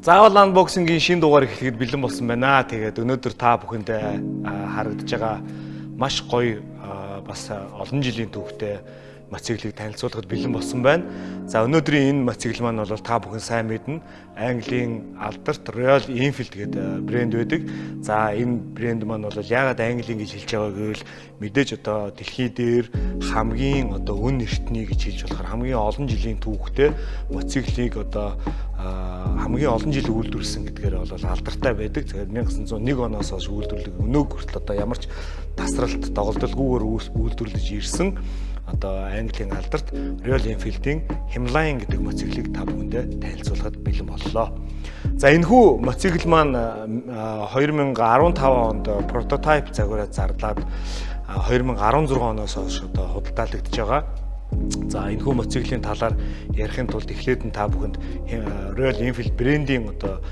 Заавал unboxing-ийн шинэ дугаар эхлэхэд бэлэн болсон байна. Тэгээд өнөөдөр та бүхэндээ харагдаж байгаа маш гоё, бас олон жилийн түүхтэй мотоциклийг танилцуулахад бэлэн болсон байна. За, өнөөдрийн энэ мотоцикл маань бол та бүхэн сайн мэднэ. Английн алдарт Royal Enfield гэдэг брэнд байдаг. За, энэ брэнд маань бол яагаад Английн гэж хэлж байгаа гэвэл мэдээж одоо дэлхий дээр хамгийн одоо өн эртний гэж хэлж болохоор хамгийн олон жилийн түүхтэй мотоциклийг одоо хамгийн олон жил үйлдвэрлэсэн гэдгээр бол алдартай байдаг. Тэгээд 1901 оноос хойш үйлдвэрлэг өнөөг хүртэл одоо ямар ч тасралт доголдолгүйгээр үйлдвэрлэж ирсэн одоо Английн алдарт Royal Enfield-ийн Himalayan гэдэг мотоциклийг та бүхэндээ танилцуулахад бэлэн боллоо. За, энэхүү мотоцикл маань 2015 онд prototype загвараа зарлаад 2016 оноос хойш одоо худалдаалагдж байгаа. За, энэхүү мотоциклийн талаар ярихын тулд эхлээд нь та бүхэнд Royal Enfield брендийн одоо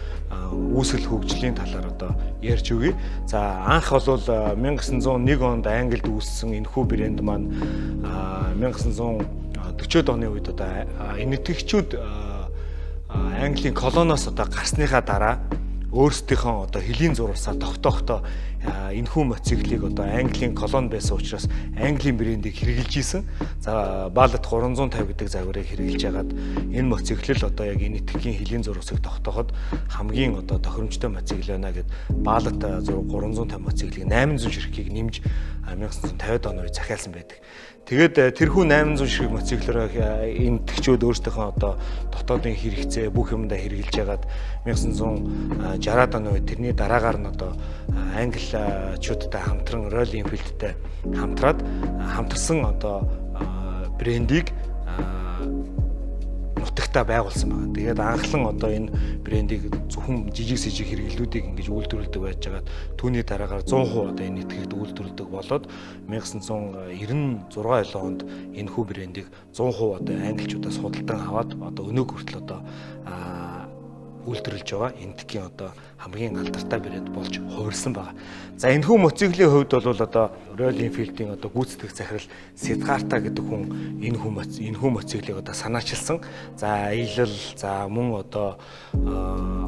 үүсэл хөгжлийн талаар одоо ярьж өгье. За, анх бол 1901 онд Англид үүссэн энэхүү брэнд маань 1940-од оны үед одоо энэтхэгчүүд Английн колониос одоо гарсныхаа дараа өөрсдийнхөө одоо хөлийн зурвасаа тогтоохдоо энэхүү мотоциклийг одоо Английн колони байсан учраас Английн брендийг хэрэглэж исэн. За, Bullet 350 гэдэг загварыг хэрэглэж байгаад энэ мотоцикл л одоо яг энэтхэгийн хөлийн зурвасыг тогтооход хамгийн одоо тохиромжтой мотоцикл байна гээд Bullet 350 мотоциклийг 800 ширхгийг нэмж 1950-ад оны үед захиалсан байдаг. Тэгээд тэрхүү 800 ширхэг мотоциклоор энэтхэгчүүд өөрсдийнхөө одоо дотоодын хэрэгцээ бүх юмдаа хэрэглэж байгаад 1960-ад оны үед тэрний дараагаар нь одоо англичуудтай хамтран Royal Enfield-тэй хамтраад хамтарсан одоо брендийг нутагтаа байгуулсан байна. Тэгээд анхлан одоо энэ брендийг зөвхөн жижиг сэжиг хэрэглүүдийг ингэж үйлдвэрлэдэг байж байгаад түүний дараагаар 100% одоо энэ энэтхэгт үйлдвэрлэдэг болоод 1996 онд энэхүү брендийг 100% одоо англичуудаас худалдан аваад одоо өнөөг хүртэл одоо үйлдвэрлэж байгаа энэтхэгийн одоо хамгийн алдартай брэнд болж хувирсан байгаа. За, энэхүү мотоциклийн хувьд бол одоо Royal Enfield-ийн одоо гүйцэтгэх захирал Сиддхартха гэдэг хүн энэхүү мотоциклийг одоо санаачилсан. За, аялал, за мөн одоо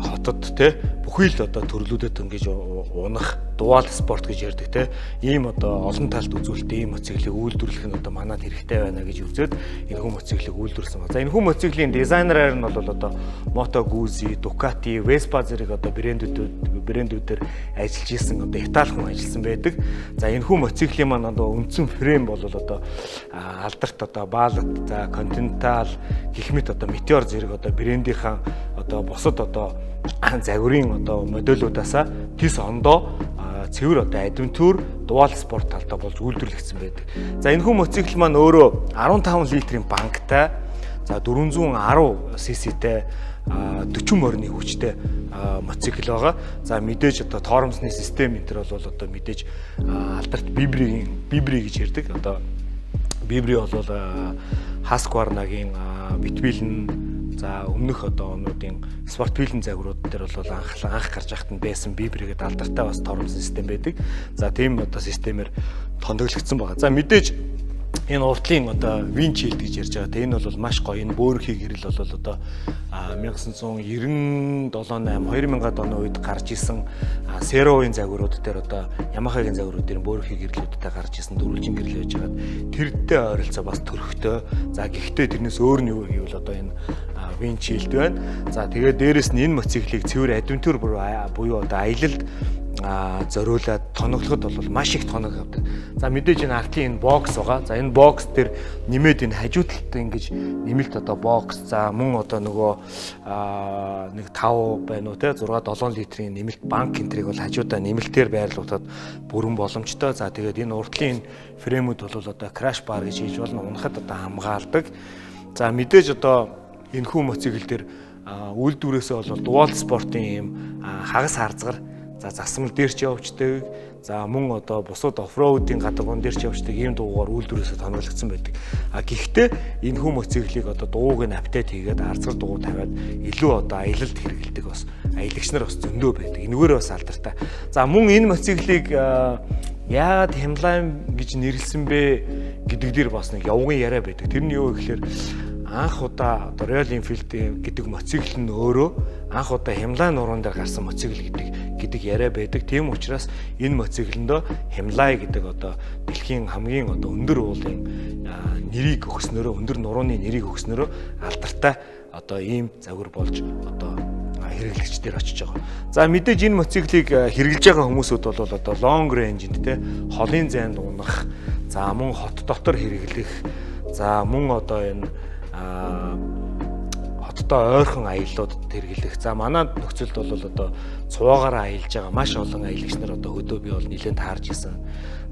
хотод те бүхий л одоо төрлүүдэд ингэж унах dual sport гэж ярьдаг те ийм одоо олон талд үзүүлэлттэй ийм мотоциклийг үйлдвэрлэх нь одоо манад хэрэгтэй байна гэж үзээд энэхүү мотоциклийг үйлдвэрлэсэн ба. За, энэхүү мотоциклийн дизайнераар нь бол одоо Moto Guzzi, Ducati, Vespa зэрэг одоо брэндүүдээр ажиллаж исэн одоо Итали хүн ажилласан байдаг. За, энэхүү мотоциклийн маань одоо үндсэн frame бол одоо алдарт одоо Bullet, за Continental гэх мэт одоо Meteor зэрэг одоо брендийнхаа одоо бусад одоо загварын одоо модельудаасаа тис ондоо цэвэр одоо adventure dual sport талдаа болж үйлдвэрлэгдсэн байдаг. За, энэхүү мотоцикл маань өөрөө 15 литрийн банктай, за 410 cc-тэй, 40 морины хүчтэй мотоцикл байгаа. За, мэдээж одоо тоормсны систем энэ төр бол одоо мэдээж алдарт ByBre-ийн, ByBre гэж ярьдаг. Одоо ByBre бол Husqvarna-гийн Vitpilen, за өмнөх одоо онуудын Svartpilen загварууд дээр бол анх гарч байхад нь байсан ByBre гэдэг алдартай бас тоормсон систем байдаг. За, тийм одоо системээр тоноглогдсон байгаа. За, мэдээж энэ урдлын одоо windshield гэж ярьж байгаа. Энэ бол маш гоё. Энэ бөөрөнхий гэрэл бол одоо 1997 8 2000-ад оны үед гарч исэн Serow-ын загварууд дээр, одоо Yamaha-гийн загварууд дээр бөөрөнхий гэрлүүдтэй гарч исэн дөрвөлжин гэрэл байж байгаад тэрдтэй ойролцоо бас төрхтэй. За, гэхдээ тэрнээс өөр нь юу гэвэл одоо энэ windshield байна. За, тэгээд дээрэс нь энэ мотоциклийг цэвэр adventure буюу одоо аялалд зориулаад тоноглоход бол маш их тоног авдаг. За, мэдээж энэ ардын энэ box байгаа. За, энэ box дээр нэмээд энэ хажуу талд ингэж нэмэлт одоо box, за мөн одоо нөгөө нэг 5 байна уу те 6 7 литрийн нэмэлт банк энтрийг бол хажуудаа нэмэлтээр байрлуулахад бүрэн боломжтой. За, тэгээд энэ урдлын frame үүд бол одоо crash bar гэж хийж болно. Унахад одоо хамгаалдаг. За, мэдээж одоо энэхүү мотоцикл дээр үйлдвэрээсээ бол dual sport-ын ийм хагас харзгар, за засмал дээр ч явждаг. За, мөн одоо бусад off-road-ын гадаргуун дээр ч явждаг ийм дуугаар үйлдвэрээсээ тоноглогдсон байдаг. А гэхдээ энэхүү мотоциклийг одоо дууг нь update хийгээд арзгар дугуй тавиад илүү одоо аялалд хэрэглэдэг бас аялагч нар бас зөндөө байдаг. Энэгээр бас алдартай. За, мөн энэ мотоциклийг яагаад Himalayan гэж нэрлсэн бэ гэдэг дээр бас нэг явган яриа байдаг. Тэр нь юу гэхээр анх удаа одоо Royal Enfield гэдэг мотоцикл нь өөрөө анх удаа Хималай нуруун дээр гарсан мотоцикл гэдэг яриа байдаг. Тийм учраас энэ мотоциклэндөө Хималай гэдэг одоо дэлхийн хамгийн одоо өндөр уулын нэрийг өгснөөрөө, өндөр нурууны нэрийг өгснөөрөө алдартай одоо ийм загвар болж одоо хэрэглэгчдэр очиж байгаа. За мэдээж энэ мотоциклийг хэрэглэж байгаа хүмүүсүүд бол одоо long range-д те холын зайд унах, за мөн хот дотор хэрэглэх, за мөн одоо энэ хоттой ойрхон аяллуудад хэрэглэх. За манай нөхцөлд бол одоо цуваагаараа аялж байгаа маш олон аялагч нар одоо хөдөө би бол нэлээд таарж исэн.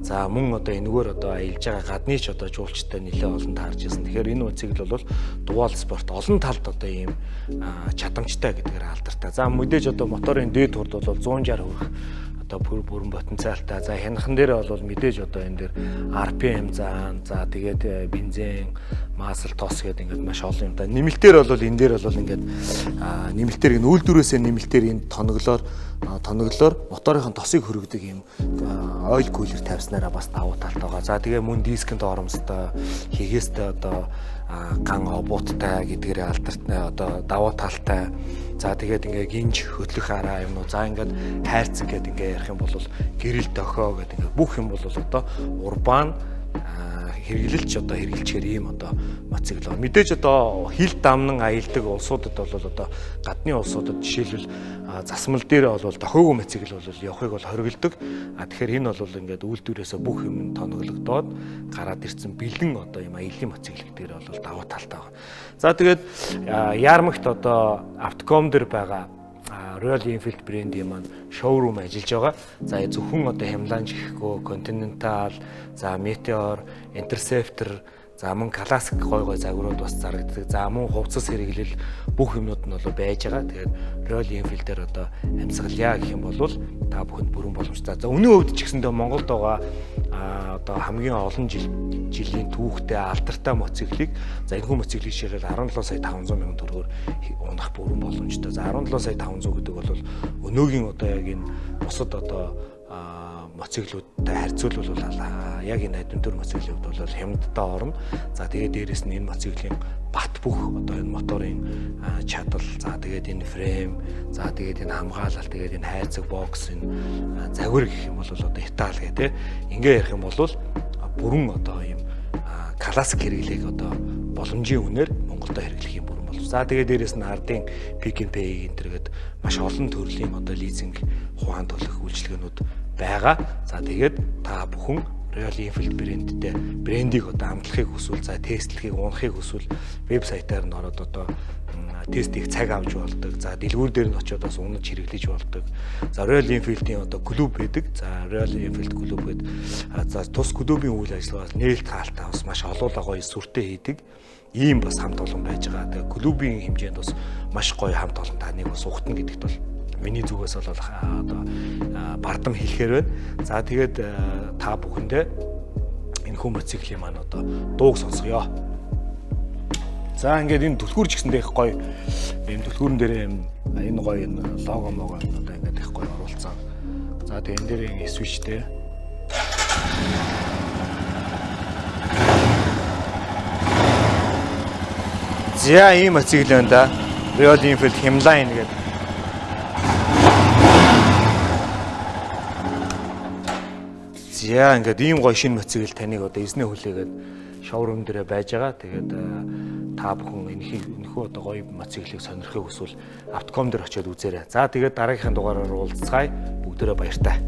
За мөн одоо энэгээр одоо аялж байгаа гадны ч одоо жуулчтай нэлээд олон таарж исэн. Тэгэхээр энэ мотоцикл бол дуал спорт олон талд одоо ийм чадамжтай гэдгээр алдартай. За мэдээж одоо моторын дээд хурд бол 160 хүрэх одоо бүрэн потенциалтай. За хянахан дээр бол мэдээж одоо энэ дээр RPM заан, за тэгээд бензин, масл, тос гэдэг ингээд маш олон юм да. Нэмэлтээр бол энэ дээр бол ингээд нэмэлтээр энэ үйлдвэрээсээ нэмэлтээр энэ тоноглолоор моторын тосыг хөргөдөг юм oil cooler тавьснараа бас давуу талтай байгаа. За тэгээ мөн дискэнд оромстой, хийгээстэй одоо ган обууттай гэдгээр алдартай одоо давуу талтай. За тэгээд ингээ гинж хөдлөх араа юм уу. За ингээд хайрцаг гэдэг ингээ ярих юм бол гэрэл дохио гэдэг ингээ бүх юм бол одоо урбан хэрэглэлч одоо хэрэглэчээр ийм одоо мотоцикл. Мэдээж одоо хил дамнан аялдаг улсуудад бол одоо гадны улсуудад жишээлбэл засмал дээр бол дохиогүй мотоцикл бол явахыг бол хориглодог. А тэгэхээр энэ бол ингээд үйлдвэрээсээ бүх юм тоноглогдоод гараад ирсэн бэлэн одоо ийм аялын мотоцикл гэдгээр бол давуу талтай байна. За тэгээд Ярмагт одоо Автоком дээр байгаа Royal Enfield брендийн маань шоурум ажиллаж байгаа. За зөвхөн одоо Himalayan гэхгүй, Continental, за Meteor, Interceptor, за мөн классик гой загварууд бас зарагддаг. За мөн хувцас хэрэглэл бүх юмнууд нь бол байж байгаа. Тэгээд Royal Enfield-ээр одоо амьсгалъя гэх юм бол та бүхэнд бүрэн боломжтой. За өнөө хувьд ч гэсэндээ Монголд байгаа одоо хамгийн олон жилийн түүхтэй алдартай мотоциклийг, за энэхүү мотоциклийг жишээлбэл 17 сая 500 мянган төгрөгөөр унах бүрэн боломжтой. За 17 сая 500 гэдэг бол өнөөгийн одоо яг энэ бусад одоо мотоциклуудтай харьцуулбал яг энэ адвентур мотоциклийн хувьд бол хямдтай орно. За тэгээд дээрэс нь энэ мотоциклийн бат бүх одоо энэ моторын чадал, за тэгээд энэ фрейм, за тэгээд энэ хамгаалал, тэгээд энэ хайрцаг бокс, энэ загвар гэх юм бол одоо Итали гэх тээ. Ингээ ярих юм бол бүрэн одоо ийм классик хэрэглээг одоо боломжийн үнээр Монголдо хэрэглэх юм бүрэн боломж. За тэгээд дээрэс нь ардын Pick and Pay энэ төргээд маш олон төрлийн одоо лизинг хугаан төлөх үйлчилгээнүүд байгаа. За тэгээд та бүхэн Royal Enfield брендтэй брендийг одоо амтлахыг хүсвэл, за тестлэхийг, унахыг хүсвэл вебсайтаар нь ороод одоо тест хийх цаг авч болдог. За дэлгүүр дээр нь очиод бас унаж хэрэглэж болдог. За Royal Enfield-ийн одоо клуб байдаг. За Royal Enfield клуб гэдэг. За тус клубын үйл ажиллагаа нээлт хаалтаа бас маш олоолаа гоё сүртэй хийдэг. Ийм бас хамт олон байж байгаа. Тэгээ клубын хэмжээнд бас маш гоё хамт олон таныг бас ухтана гэдэгт бол миний зүгээс бол одоо бардам хэлэхээр байна. За тэгээд та бүхэндээ энэхүү мотоциклийн маань одоо дууг сонсгоё. За ингээд энэ түлхүүр ч гэсэндээ их гоё ийм түлхүүрэн дээр энэ гоё энэ лого могоо одоо ингээд их гоё оруулсан. За тэгээд энэ дээр ингэ свичтэй. За ийм мотоцикл байна да. Royal Enfield Himalayan гэдэг. За ингээд ийм гоё шинэ мотоцикл таныг одоо эзнээ хүлээгээд шоурум дээрээ байж байгаа. Тэгээд та бүхэн энэхүү одоо гоё мотоциклийг сонирхохыг хүсвэл Автоком дээр очиод үзээрэй. За тэгээд дараагийнхын дугаараар уулзцгаая. Бүгдээрээ баяртай.